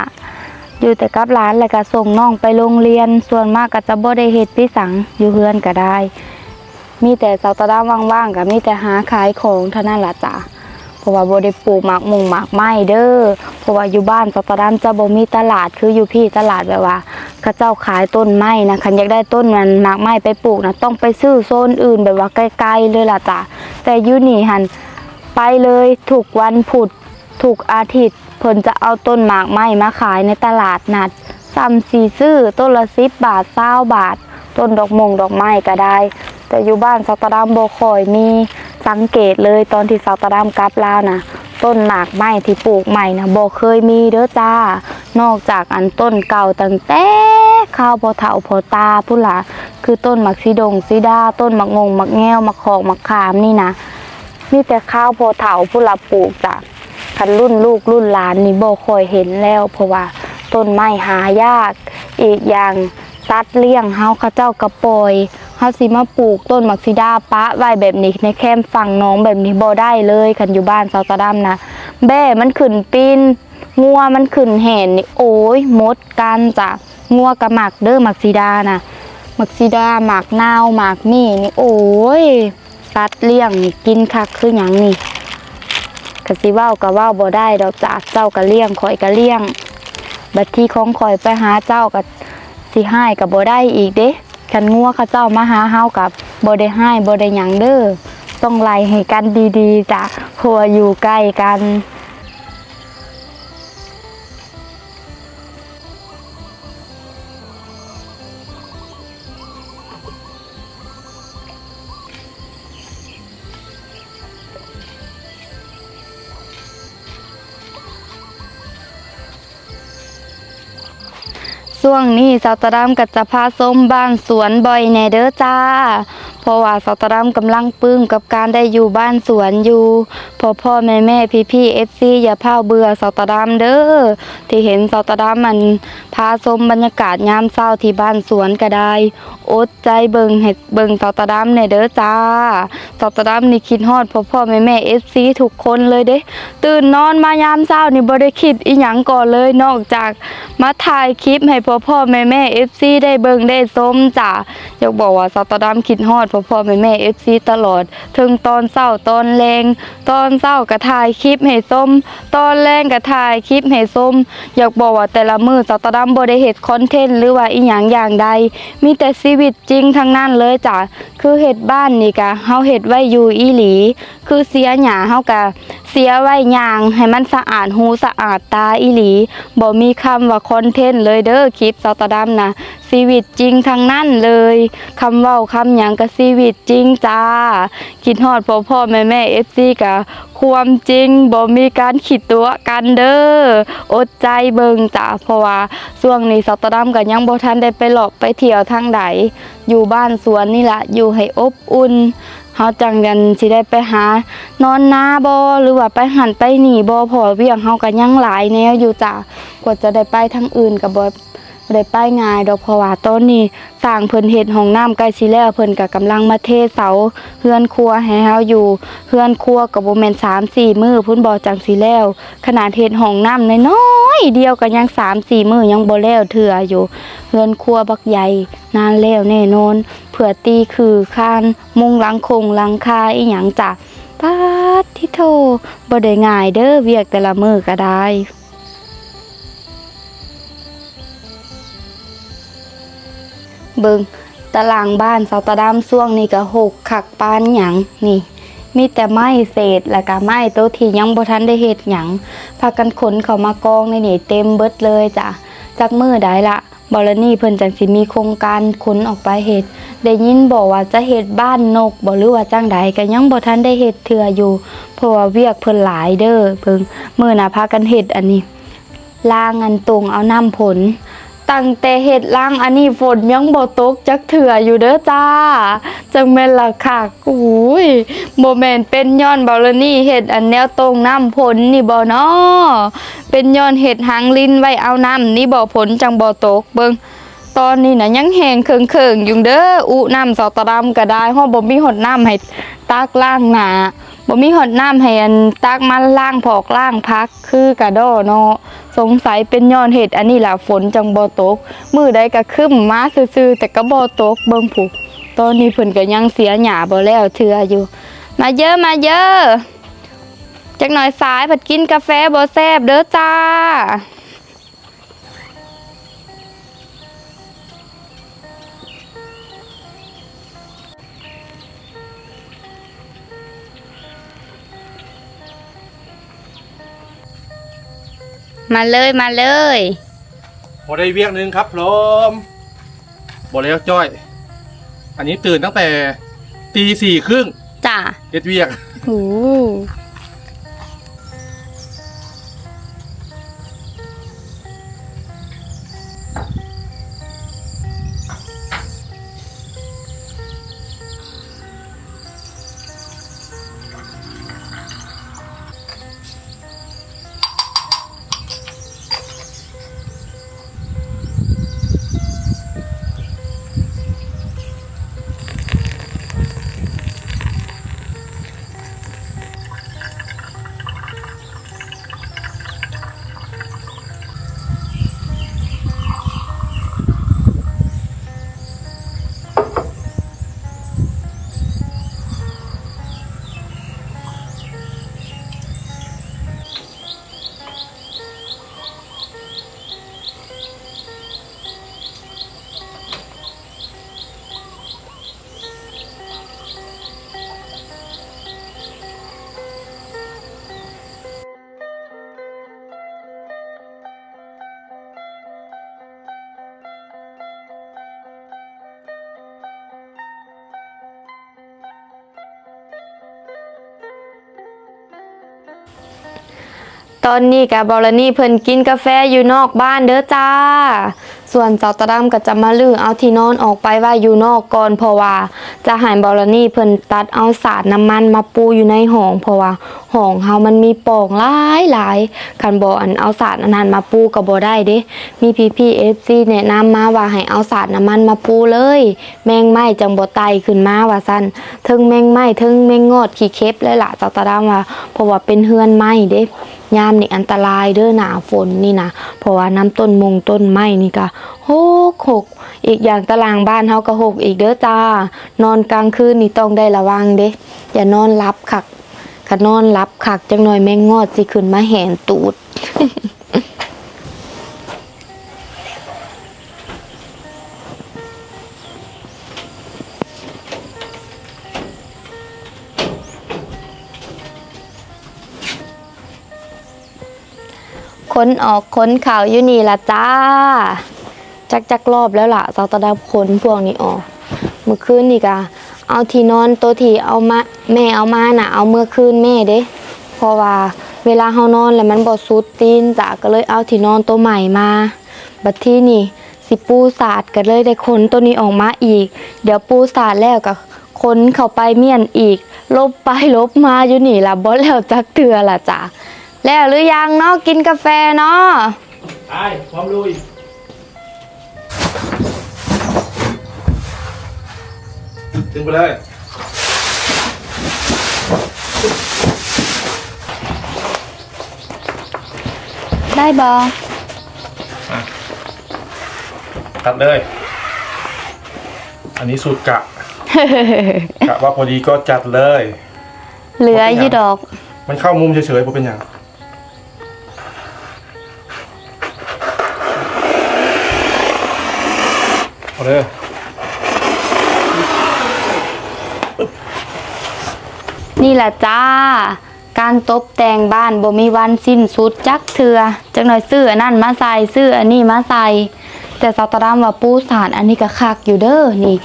ຢູ່ແຕ່ກັບຫຼານ ແລ້ວກະສົ່ງນ້ອງໄປໂຮງຮຽນ ສ່ວນມາກກະຈະບໍ່ໄດ້ເຮັດພິສັງ ຢູ່ເຮືອນກະໄດ້ ມີແຕ່ສາວຕາດຳວ່າງໆ ກະມີແຕ່ຫາຂາຍຂອງເທົ່ານັ້ນລະຈ້າ. ເພາະວ່າບໍ່ໄດ້ປູກໝາກມົງໝາກໄມ້ເດີ ເພາະວ່າຢູ່ບ້ານສາວຕາດຳຈະບໍ່ມີຕະຫຼາດຄືຢູ່ພີ້ ຕະຫຼາດແບບວ່າເຂົາເຈົ້າຂາຍຕົ້ນໄມ້ນະ. ຄັນຢາກໄດ້ຕົ້ນໝາກໄມ້ໄປປູກນະ ຕ້ອງໄປຊື້ໂຊນອື່ນ ແບບວ່າໄກໆເລີຍລະຈ້າ. ແຕ່ຢູ່ນີ້ຫັ້ນ ໄປເລີຍ ທຸກວັນພຸດ ທຸກອາທິດ ເພິ່ນຈະເອົາຕົ້ນໝາກໄມ້ມາຂາຍໃນຕະຫຼາດນັດ ສ່ຳຊິຊື້ຕົ້ນລະສິບບາດ ຊາວບາດ ຕົ້ນດອກມົງດອກໄມ້ກໍໄດ້. ແຕ່ຢູ່ບ້ານສາວຕາດຳບໍ່ຄ່ອຍມີ ສັງເກດເລີຍ ຕອນທີ່ສາວຕາດຳກັບລາວນະ ຕົ້ນໝາກໄມ້ທີ່ປູກໃໝ່ນະ ບໍ່ເຄີຍມີເດີຈ້າ ນອກຈາກອັນຕົ້ນເກົ່າຕັ້ງແຕ່ຄາວພໍ່ເຖົ້າພໍ່ຕາພຸ້ນລະ ຄືຕົ້ນໝາກສີດົງສີດາ ຕົ້ນໝາກງົງໝາກແງວ ໝາກຂອກໝາກຂາມນີ້ນະ ມີແຕ່ຄາວພໍ່ເຖົ້າພຸ້ນລະປູກຈ້າ. ຄັນລຸ້ນລູກລຸ້ນຫຼານນີ້ບໍ່ຄ່ອຍເຫັນແລ້ວ ເພາະວ່າຕົ້ນໄມ້ຫາຍາກ. ອີກຢ່າງສັດລ້ຽງເຮົາ ເຂົາເຈົ້າກໍປ່ອຍ ເຮົາຊິມາປູກຕົ້ນໝາກສີດາປະໄວ້ແບບນີ້ ໃນແຄມຝັ່ງໜອງແບບນີ້ບໍ່ໄດ້ເລີຍ. ຄັນຢູ່ບ້ານສາວຕາດຳນະ ແບ້ມັນຂຶ້ນປີນ ງົວມັນຂຶ້ນແຫ່ນນີ້ ໂອ້ຍ ໝົດກັນຈ້າ. ງົວກໍມັກເດີໝາກສີດານະ ໝາກສີດາ ໝາກນາວ ໝາກນີ້ນີ້ ໂອ້ຍ ສັດລ້ຽງນີ້ກິນຄັກຄືຫຍັງນີ້. ກະຊິເວົ້າກະເວົ້າບໍ່ໄດ້ດອກ ຈາກເຈົ້າກະລ້ຽງ ຂ້ອຍກະລ້ຽງ ບັດທີຂອງຂ້ອຍໄປຫາເຈົ້າກະຊິຮ້າຍກະບໍ່ໄດ້ອີກເດ້. ຄັນງົວເຂົາເຈົ້າມາຫາເຮົາກະບໍ່ໄດ້ຮ້າຍບໍ່ໄດ້ຫຍັງເດີ ຕ້ອງໄລ່ໃຫ້ກັນດີໆ ຈະ ເພາະວ່າຢູ່ໃກ້ກັນ. ຊ່ວງນີ້ສາວຕາດຳກໍຈະພາຊົມບ້ານສວນບ່ອຍແດ່ເດີຈ້າ ເພາະວ່າສາວຕາດຳກຳລັງປຶ້ມກັບການໄດ້ຢູ່ບ້ານສວນຢູ່. ພໍ່ໆແມ່ໆ ພີ່ໆ ເອັຟຊີ ຢ່າຟ້າວເບື່ອສາວຕາດຳເດີ ທີ່ເຫັນສາວຕາດຳອັນພາຊົມບັນຍາກາດຍາມເຊົ້າທີ່ບ້ານສວນກໍໄດ້ ອົດໃຈເບິ່ງໃຫ້ເບິ່ງສາວຕາດຳແດ່ເດີຈ້າ. ສາວຕາດຳນີ້ຄິດຮອດພໍ່ໆແມ່ໆ ເອັຟຊີ ທຸກຄົນເລີຍເດ້. ຕື່ນນອນມາຍາມເຊົ້ານີ້ບໍ່ໄດ້ຄິດອີ່ຫຍັງກ່ອນເລີຍ ນອກຈາກມາຖ່າຍຄລິບໃຫ້ພໍ່ໆແມ່ໆ ເອັຟຊີ ໄດ້ເບິ່ງໄດ້ຊົມຈ້າ. ຢາກບອກວ່າສາວຕາດຳຄິດຮອດພໍ່ໆແມ່ໆ ເອັຟຊີ ຕະຫຼອດ ເຖິງຕອນເຊົ້າຕອນແລງ ຕອນເຊົ້າກໍຖ່າຍຄລິບໃຫ້ຊົມ ຕອນແລງກໍຖ່າຍຄລິບໃຫ້ຊົມ. ຢາກບອກວ່າແຕ່ລະມື້ສາວຕາດຳບໍ່ໄດ້ເຮັດຄອນເທັນ ຫຼືວ່າອີ່ຫຍັງຢ່າງໃດ ມີແຕ່ຊີວິດຈິງທັງນັ້ນເລີຍຈ້າ. ຄືເຮັດບ້ານນີ້ກະເຮົາເຮັດໄວ້ຢູ່ອີ່ຫຼີ ຄືເສຍຫຍ້າເຮົາກະເສຍໄວ້ ຍ່າງໃຫ້ມັນສະອາດຫູສະອາດຕາອີ່ຫຼີ ບໍ່ມີຄຳວ່າຄອນເທັນເລີຍເດີ. ບ ສາວຕາດຳນະ ຊີວິດຈິງທັງນັ້ນເລີຍ, ຄຳເວົ້າຄຳຫຍັງກໍຊີວິດຈິງຈ້າ. ຄິດຮອດພໍ່ໆແມ່ໆ ເອັຟຊີ ກໍຄວາມຈິງ ບໍ່ມີການຂີ້ຕົວະກັນເດີ້. ອົດໃຈເບິ່ງຈ້າ ເພາະວ່າຊ່ວງນີ້ສາວຕາດຳກໍຍັງບໍ່ທັນໄດ້ໄປເລາະໄປທ່ຽວທາງໃດ, ຢູ່ບ້ານສວນນີ້ລະ ຢູ່ໃຫ້ອົບອຸ່ນ. ເຮົາຈັ່ງນັ້ນຊິໄດ້ໄປຫານອນນາບໍ່ ຫຼືວ່າໄປຫັ້ນໄປນີ້ບໍ່ ເພາະວ່າວຽກເຮົາກໍຍັງຫຼາຍແນວຢູ່ຈ້າ. ກວ່າຈະໄດ້ໄປທາງອື່ນກໍບໍ່ ບໍ່ໄດ້ໄປງ່າຍດອກ ເພາະວ່າຕອນນີ້ຊ່າງເພິ່ນເຮັດຫ້ອງນ້ຳໃກ້ຊິແລ້ວ, ເພິ່ນກໍກຳລັງມາເທເສົາເຮືອນຄົວໃຫ້ເຮົາຢູ່. ເຮືອນຄົວກໍບໍ່ແມ່ນສາມສີ່ມື້ພຸ້ນບໍ ຈັ່ງຊິແລ້ວ. ຂະໜາດເຮັດຫ້ອງນ້ຳນ້ອຍໆດຽວກໍຍັງສາມສີ່ມື້ຍັງບໍ່ແລ້ວເທື່ອຢູ່. ເຮືອນຄົວບັກໃຫຍ່ ນານແລ້ວແນ່ນອນ ເພື່ອຕີຄືຄານ ມຸງຫຼັງຄົງຫຼັງຄາອີ່ຫຍັງຈ້າ. ປາດທິໂທ ບໍ່ໄດ້ງ່າຍເດີ້ ວຽກແຕ່ລະມື້ກໍໄດ້. ເບິ່ງຕາລາງບ້ານສາວຕາດຳ ຊ່ວງນີ້ກໍຮົກຄັກປານຫຍັງນີ້, ມີແຕ່ໄມ້ເສດ ແລ້ວກໍໄມ້ໂຕທີ່ຍັງບໍ່ທັນໄດ້ເຮັດຫຍັງ ພາກັນຂົນເຂົ້າມາກອງໃນນີ້ເຕັມເບິດເລີຍຈ້າ. ຈັກມື້ໃດລະ ບໍລະນີເພິ່ນຈັ່ງຊິມີໂຄງການຂົນອອກໄປເຮັດ. ໄດ້ຍິນບອກວ່າຈະເຮັດບ້ານນົກບໍ ຫຼືວ່າຈັ່ງໃດ ກໍຍັງບໍ່ທັນໄດ້ເຮັດເທື່ອຢູ່ ເພາະວ່າວຽກເພິ່ນຫຼາຍເດີ້. ເບິ່ງ ມື້ໜ້າພາກັນເຮັດອັນນີ້ ລາງອັນຕົງເອົານ້ຳຝົນ. ຕັ້ງແຕ່ເຮັດລາງອັນນີ້ ຝົນຍັງບໍ່ຕົກຈັກເທື່ອຢູ່ເດີ້ຈ້າ. ຈັ່ງແມ່ນລະຄັກ. ໂອ້ຍ ບໍ່ແມ່ນເປັນຍ້ອນບໍລະນີເຮັດອັນແນວຕົງນ້ຳຝົນນີ້ບໍເນາະ? ເປັນຍ້ອນເຮັດຮັງລິນໄວ້ເອົານ້ຳນີ້ບໍ ຝົນຈັ່ງບໍ່ຕົກ? ເບິ່ງ ຕອນນີ້ນະຍັງແຫ້ງເຄິ່ງໆຢູ່ເດີ້. ອຸນ້ຳສາວຕາດຳກໍໄດ້ ເຮົາບໍ່ມີຮອດນ້ຳໃຫ້ຕັກລ້າງໜ້າ, ບໍ່ມີຮອດນ້ຳໃຫ້ອັນ ຕັກມາລ້າງຜອກລ້າງຜັກຄືກະດໍ້ເນາະ. ສົງໄສເປັນຍ້ອນເຮັດອັນນີ້ລະ ຝົນຈັ່ງບໍ່ຕົກ. ມື້ໃດກໍຄຶ້ມມາຊື່ໆ ແຕ່ກໍບໍ່ຕົກ. ເບິ່ງພຸ້ນ ຕອນນີ້ເພິ່ນກໍຍັງເສຍຫຍ້າບໍ່ແລ້ວເທື່ອຢູ່. ມາເດີ້ ມາເດີ້ ຈັກໜ່ອຍສາຍພັດກິນກາແຟບໍ່ແຊບເດີ້ຈ້າ. ມາເລີຍ ມາເລີຍ. ພໍໄດ້ວຽກໜຶ່ງຄັບຜົມ. ບໍ່ແລ້ວຈ້ອຍ. ອັນນີ້ຕື່ນຕັ້ງແຕ່ຕີສີ່ເຄິ່ງ ຈ້າ ເຮັດວຽກ. ໂອ້. ຕອນນີ້ກະບໍລະນີເພິ່ນກິນກາແຟຢູ່ນອກບ້ານເດີ້ຈ້າ. ສ່ວນສາວຕາດຳກໍຈະມາຮື້ເອົາທີ່ນອນອອກໄປໄວ້ຢູ່ນອກກ່ອນ ເພາະວ່າຈະໃຫ້ບໍລະນີເພິ່ນຕັດເອົາສາດນ້ຳມັນມາປູຢູ່ໃນຫ້ອງ ເພາະວ່າຫ້ອງເຮົາມັນມີປ່ອງຫຼາຍໆ. ຄັນບໍ່ອັນເອົາສາດອັນນັ້ນມາປູກໍບໍ່ໄດ້ເດ້. ມີພີ່ໆ ເອັຟຊີ ແນະນຳມາວ່າໃຫ້ເອົາສາດນ້ຳມັນມາປູເລີຍ ແມງໄມ້ຈັ່ງບໍ່ໄຕ່ຂຶ້ນມາວ່າຊັ້ນ. ເທິງແມງໄມ້ ເທິງແມງງອດຂີ້ເຂັບເລີຍລະ ສາວຕາດຳວ່າ ເພາະວ່າເປັນເຮືອນໄມ້ເດ້. ຍາມນີ້ອັນຕະລາຍເດີ້ ໜ້າຝົນນີ້ນະ ເພາະວ່ານຳຕົ້ນມົງຕົ້ນໄມ້ນີ້ກະຮົກໆ. ອີກຢ່າງຕາລາງບ້ານເຮົາກະຮົກອີກເດີ້ຈ້າ. ນອນກາງຄືນນີ້ຕ້ອງໄດ້ລະວັງເດ້ ຢ່ານອນຫຼັບຄັກ. ຄັນນອນຫຼັບຄັກຈັກໜ່ອຍແມງງອດຊິຂຶ້ນມາແຫນຕູດ. ຂົນອອກຂົນເຂົ້າຢູ່ນີ້ລະຈ້າ. ຈັກ ຈັກຮອບແລ້ວລະ ສາວຕາດຳຂົນພວກນີ້ອອກ. ມື້ຄືນນີ້ກະເອົາທີ່ນອນໂຕທີ່ເອົາມາ ແມ່ເອົາມານະ ເອົາເມືອຄືນແມ່ເດ້ ເພາະວ່າເວລາເຮົານອນແລ້ວມັນບໍ່ສຸດຕີນຈ້າ ກໍເລີຍເອົາທີ່ນອນໂຕໃໝ່ມາ. ບັດທີນີ້ຊິປູສາດ ກໍເລີຍໄດ້ຂົນໂຕນີ້ອອກມາອີກ. ດຽວປູສາດແລ້ວກໍຂົນເຂົ້າໄປມ້ຽນອີກ ຫຼົບໄປຫຼົບມາຢູ່ນີ້ລະ ບໍ່ແລ້ວຈັກເທື່ອລະຈ້າ. ແລ້ວຫຼືຍັງເນາະ? ກິນກາແຟເນາະ. ໄປ ພ້ອມລຸຍ. ຂຶ້ນໄປເລີຍ. ໄດ້ບໍ່? ອ່ະ ຕັດເລີຍ. ອັນນີ້ສູດກະ ກະວ່າພໍດີກໍຈັດເລີຍ. ເຫຼືອຢູ່ດອກ. ມັນເຂົ້າມຸມເສີຍໆ ບໍ່ເປັນຫຍັງ. ເອົາເດີ. ນີ້ລະຈ້າ ການຕົບແຕ່ງບ້ານບໍ່ມີວັນສິ້ນສຸດຈັກເທື່ອ. ຈັກໜ່ອຍຊື້ອັນນັ້ນມາໃສ່ ຊື້ອັນນີ້ມາໃສ່. ແຕ່ສາວຕາດຳວ່າປູສາດອັນນີ້ກໍຄັກຢູ່ເດີນີ້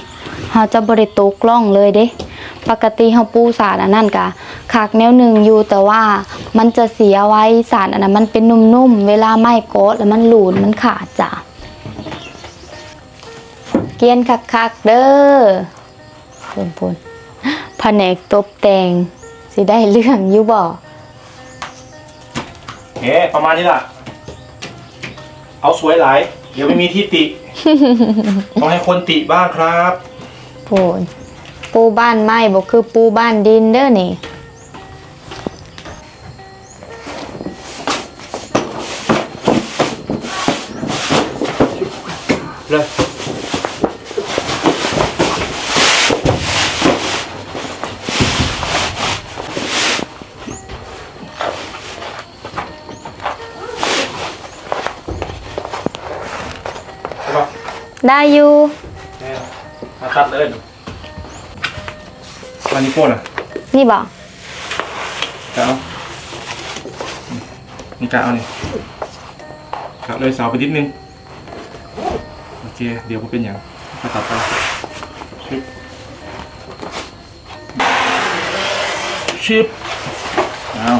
ເຮົາຈະບໍ່ໄດ້ຕົກລ່ອງເລີຍເດ້. ປົກກະຕິເຮົາປູສາດອັນນັ້ນກະຄັກແນວໜຶ່ງຢູ່ ແຕ່ວ່າມັນຈະເສຍໄວ ສາດອັນນັ້ນມັນເປັນນຸ້ມໆ ເວລາໄມ້ເກາະແລ້ວມັນຫຼູນ ມັນຂາດຈ້າ. ກຽນຄັກໆເດີ. ພຸ້ນໆ ພະແນກຕົບແຕ່ງຊິໄດ້ເລື່ອງຢູ່ບໍ່? ເອີ ປະມານນີ້ລະ ເອົາສວຍຫຼາຍ ດຽວໄມ່ມີທີ່ຕິ ຕ້ອງໃຫ້ຄົນຕິບ້າງຄັບ. ໂອ້ຍ ປູບ້ານໄມ້ບໍ່ຄືປູບ້ານດິນເດີນີ້. ເລີຍ ໄດ້ຢູ່ ມາຕັດເລີຍ. ອັນນີ້ໂພດນະ ນີ້ບໍ່? ກະເອົາ ນີ້ກະເອົານີ້ ກະເລີຍເສົາໄປນິດໜຶ່ງ. ໂອເຄ ດຽວບໍ່ເປັນຫຍັງ ກະຕັດໄປ. ຊຶບ ຊຶບ ອ້າວ.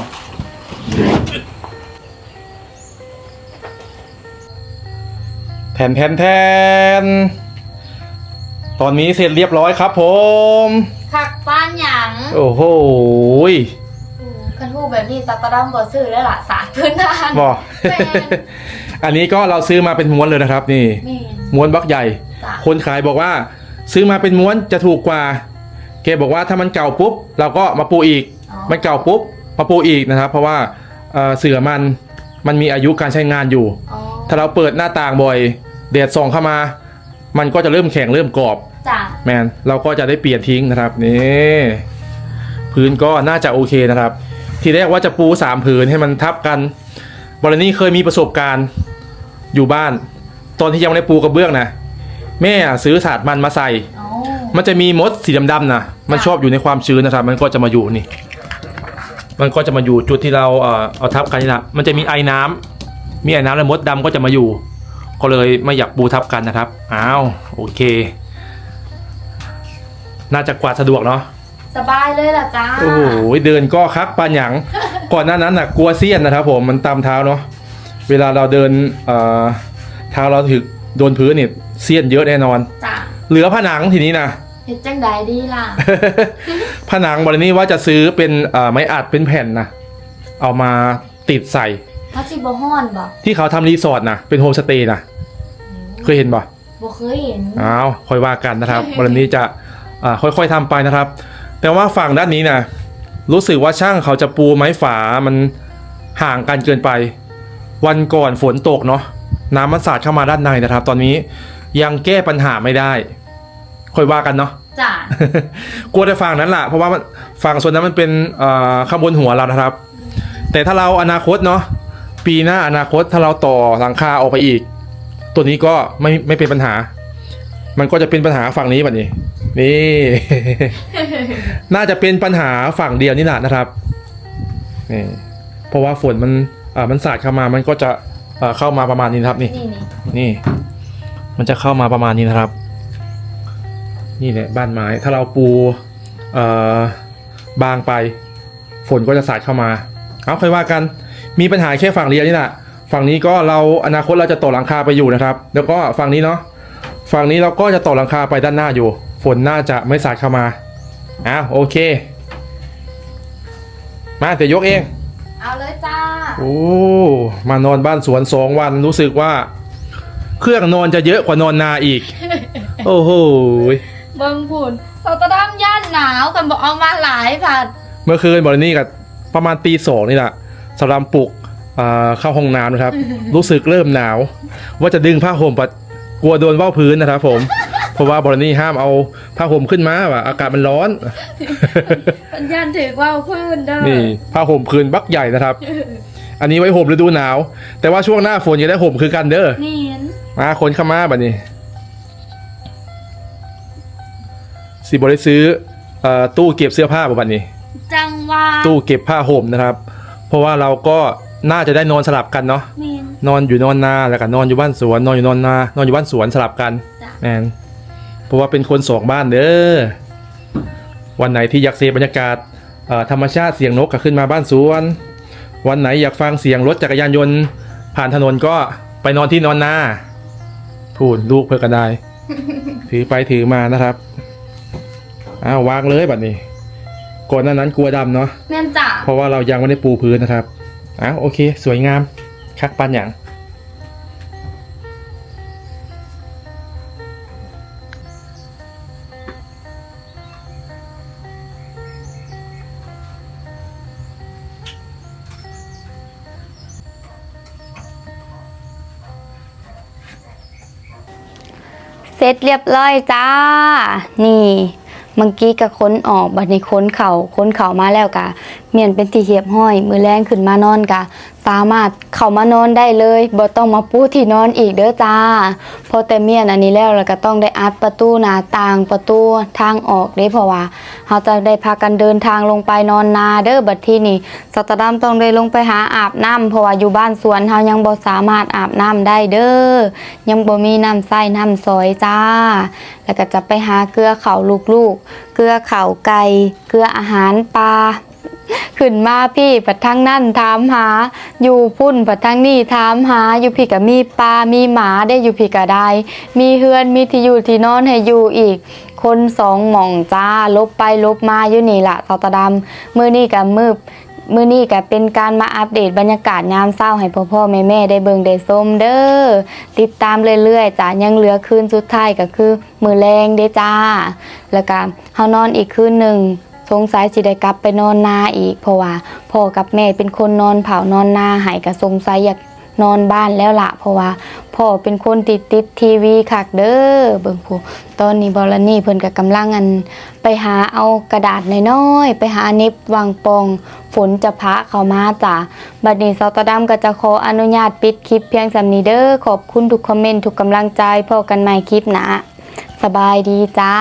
ແທນ ແທນ ແທນ ຕອນນີ້ເສັດລຽບຮ້ອຍຄັບຜົມ. ຄັກປານຫຍັງ? ໂອ້ໂຫ ໂອ້ ຄັນຮູ້ແບບນີ້ ສາວຕາດຳບໍ່ຊື້ແລ້ວລະ ສາດພື້ນຖານ. ບໍ່? ແມ່ນ. ອັນນີ້ກໍເຮົາຊື້ມາເປັນມ້ວນເລີຍນະຄັບ ນີ້ ແມ່ນ ມ້ວນບັກໃຫຍ່. ຈ້ະ. ຄົນຂາຍບອກວ່າ ຊື້ມາເປັນມ້ວນຈະຖືກກວ່າ. ແກບອກວ່າ ຖ້າມັນເກົ່າປຸບ ເຮົາກໍມາປູອີກ. ອໍ ມັນເກົ່າປຸບ ມາປູອີກນະຄັບ ເພາະວ່າ ເອີ ເສືອມັນ ມັນມີອາຍຸການໃຊ້ງານຢູ່. ອໍ ຖ້າເຮົາເປີດໜ້າຕ່າງບ່ອຍ ແດດສ່ອງເຂົ້າມາ ມັນກໍຈະເລີ່ມແຂງ ເລີ່ມກອບ. ຈ້ະ. ແມ່ນ ເຮົາກໍຈະໄດ້ປ່ຽນຖິ້ມນະຄັບ. ນີ້ ພື້ນກໍໜ້າຈະໂອເຄນະຄັບ. ທີແລກວ່າຈະປູສາມຜືນໃຫ້ມັນທັບກັນ. ບໍລານີເຄີຍມີປະສົບການຢູ່ບ້ານ ຕອນທີ່ຍັງບໍ່ໄດ້ປູກະເບື້ອງນະ ແມ່ຊື້ສາດມັນມາໃສ່. ອໍ ມັນຈະມີມົດສີດຳໆນະ ມັນ ຈ້ະ ຊອບຢູ່ໃນຄວາມຊື້ນນະຄັບ. ມັນກໍຈະມາຢູ່ນີ້ ມັນກໍຈະມາຢູ່ຈຸດທີ່ເຮົາ ເອີ ເອົາທັບກັນນີ້ລະ. ມັນຈະມີໄອນ້ຳ ມີໄອນ້ຳ ແລ້ວມົດດຳກໍຈະມາຢູ່ ກໍເລີຍບໍ່ຢາກປູທັບກັນນະຄັບ. ອ້າວ ໂອເຄ ໜ້າຈະກວາດສະດວກເນາະ. ສະບາຍເລີຍລະຈ້າ. ໂອ້ໂຫ ເດີນກໍຄັກປານຫຍັງ. ກ່ອນໜ້ານັ້ນນະ ກົວສ້ຽນນະຄັບຜົມ ມັນຕຳເທົ້າເນາະ. ເວລາເຮົາເດີນ ເອີ ເທົ້າເຮົາຖືກໂດນພື້ນນີ້ ສ້ຽນເຢີະແນ່ນອນ. ຈ້າ. ເຫຼືອຜະໜັງທີນີ້ນະ ເຮັດຈັ່ງໃດດີລະ? ຜະໜັງບັດນີ້ວ່າຈະຊື້ເປັນ ເອີ ໄມ້ອັດເປັນແຜ່ນນະ ເອົາມາຕິດໃສ່. ມັນຊິບໍ່ຮ້ອນບໍ່? ທີ່ເຂົາທຳຣີສອດນະ ເປັນໂຮມສະເຕນະ. ອືມ ເຄີຍເຫັນບໍ່? ບໍ່ເຄີຍເຫັນ. ອ້າວ ຄ່ອຍວ່າກັນນະຄັບ. ວັນນີ້ຈະ ອ່າ ຄ່ອຍໆທຳໄປນະຄັບ. ແຕ່ວ່າຝັ່ງດ້ານນີ້ນະ ຮູ້ສຶກວ່າຊ່າງເຂົາຈະປູໄມ້ຝາ ມັນຫ່າງກັນເກີນໄປ. ວັນກ່ອນຝົນຕົກເນາະ ນ້ຳມັນສາດເຂົ້າມາດ້ານໃນນະຄັບ. ຕອນນີ້ຍັງແກ້ບັນຫາໄມ່ໄດ້ ຄ່ອຍວ່າກັນເນາະ. ຈ້າ. ກົວແຕ່ຝັ່ງນັ້ນລະ ເພາະວ່າມັນ ຝັ່ງສ່ວນນັ້ນມັນເປັນ ເອີ ຂ້າງບົນຫົວເຮົານະຄັບ. ແຕ່ຖ້າເຮົາອະນາຄົດເນາະ ປີໜ້າອະນາຄົດ ຖ້າເຮົາຕໍ່ຫຼັງຄາອອກໄປອີກ ຕົວນີ້ກໍໄມ່ ໄມ່ເປັນບັນຫາ. ມັນກໍຈະເປັນບັນຫາຝັ່ງນີ້ບັດນີ້. ນີ້ ໜ້າຈະເປັນບັນຫາຝັ່ງດຽວນີ້ລະນະຄັບ. ນີ້ ເພາະວ່າຝົນມັນ ເອີ ມັນສາດເຂົ້າມາ ມັນກໍຈະ ເອີ ເຂົ້າມາປະມານນີ້ນະຄັບ. ນີ້ ນີ້ ນີ້ ນີ້ มันจะเข้ามาประมาณนี้นะครับ นี่แหละบ้านไม้ ถ้าเราปู เอ่อ บางไป ฝนก็จะสาดเข้ามา เอา ค่อยว่ากัน มีปัญหาแค่ฝั่งเดียวนี่แหละ ฝั่งนี้ก็เรา อนาคตเราจะต่อหลังคาไปอยู่นะครับ แล้วก็ฝั่งนี้เนาะ ฝั่งนี้เราก็จะต่อหลังคาไปด้านหน้าอยู่ ฝนน่าจะไม่สาดเข้ามา อ้าว โอเค มา เดี๋ยวยกเอง เอาเลยจ้า โอ้ มานอนบ้านสวนสองวัน รู้สึกว่า เครื่องนอนจะเยอะกว่านอนนาอีก โอ้โห เบิ่งพุ้น สาวตาดำย่านหนาว คันบ่เอามาหลายพัด เมื่อคืนบอลนี่ก็ประมาณตีสองนี่แหละ สาวดำปลุก อ่า เข้าห้องน้ำนะครับ รู้สึกเริ่มหนาว ว่าจะดึงผ้าห่ม ปัดกลัวโดนเว้าพื้นนะครับผม เพราะว่าบอลนี่ห้ามเอาผ้าห่มขึ้นมา ว่าอากาศมันร้อน เพิ่นย่านถืกเว้าพื้นเด้อ นี่ ผ้าห่มผืนบักใหญ่นะครับ อันนี้ไว้ห่มฤดูหนาว แต่ว่าช่วงหน้าฝนจะได้ห่มคือกันเด้อ แม่น มา ขนเข้ามาบัดนี้ สิบ่ได้ซื้อ เอ่อ ตู้เก็บเสื้อผ้าบ่บัดนี้ จั่งว่า ตู้เก็บผ้าห่มนะครับ เพราะว่าเราก็น่าจะได้นอนสลับกันเนาะ แม่น นอนอยู่นอนนา แล้วก็นอนอยู่บ้านสวน นอนอยู่นอนนา นอนอยู่บ้านสวนสลับกัน จ้ะ แม่น เพราะว่าเป็นคนสองบ้านเด้อ วันไหนที่อยากเสพบรรยากาศ เอ่อ ธรรมชาติ เสียงนกก็ขึ้นมาบ้านสวน วันไหนอยากฟังเสียงรถจักรยานยนต์ผ่านถนนก็ไปนอนที่นอนนา พู้น ลูกเพิ่นก็ได้ ถือไปถือมานะครับ อ้าว วางเลยบัดนี้ ก่อนหน้านั้นกลัวดำเนาะ แม่นจ้ะ เพราะว่าเรายังไม่ได้ปูพื้นนะครับ อ้าว โอเค สวยงาม คักปานหยัง เสร็จเรียบร้อยจ้า นี่ เมื่อกี้ก็ขนออก บัดนี้ขนเข้า ขนเข้ามาแล้วก็เมี้ยนเป็นที่เรียบร้อย มื้อแลงขึ้นมานอนก็ สามารถเข้ามานอนได้เลย บ่ต้องมาปูที่นอนอีกเด้อจ้า พอแต่เมี้ยนอันนี้แล้ว แล้วก็ต้องได้อัดประตูหน้าต่าง ประตูทางออกเด้ เพราะว่าเฮาจะได้พากันเดินทางลงไปนอนนาเด้อ บัดทีนี้สาวตาดำต้องได้ลงไปหาอาบน้ำ เพราะว่าอยู่บ้านสวนเฮายังบ่สามารถอาบน้ำได้เด้อ ยังบ่มีน้ำใช้น้ำสอยจ้า แล้วก็จะไปหาเกือข้าวลูกๆ เกือข้าวไก่ เกืออาหารปลา ขึ้นมาพี้ พัดทางนั้นถามหา อยู่พุ้น พัดทางนี้ถามหา อยู่พี้ก็มีปลา มีหมาเด้ อยู่พี้ก็ได้ มีเฮือน มีที่อยู่ที่นอนให้อยู่อีก คนสองหม่องจ้า หลบไปหลบมาอยู่นี่ล่ะ สาวตาดำ มื้อนี้ก็มื้อ มื้อนี้ก็เป็นการมาอัปเดตบรรยากาศยามเช้าให้พ่อๆ แม่ๆ ได้เบิ่งได้ชมเด้อ ติดตามเรื่อยๆ จ้า ยังเหลือคืนสุดท้ายก็คือมื้อแลงเด้จ้า แล้วก็เฮานอนอีกคืนหนึ่ง สงสัยสิได้กลับไปนอนนาอีก เพราะว่าพ่อกับแม่เป็นคนนอนเผานอนนาให้ ก็สงสัยอยากนอนบ้านแล้วล่ะ เพราะว่าพ่อเป็นคนที่ติดทีวีคักเด้อ เบิ่งพุ้น ตอนนี้บอลลานี่เพิ่นก็กำลัง อัน ไปหาเอากระดาษน้อยๆ ไปหาเหน็บวางป่อง ฝนจะพาเข้ามาจ้า บัดนี้สาวตาดำก็จะขออนุญาตปิดคลิปเพียงส่ำนี้เด้อ ขอบคุณทุกคอมเมนต์ ทุกกำลังใจ พ้อกันใหม่คลิปหน้า สบายดีจ้า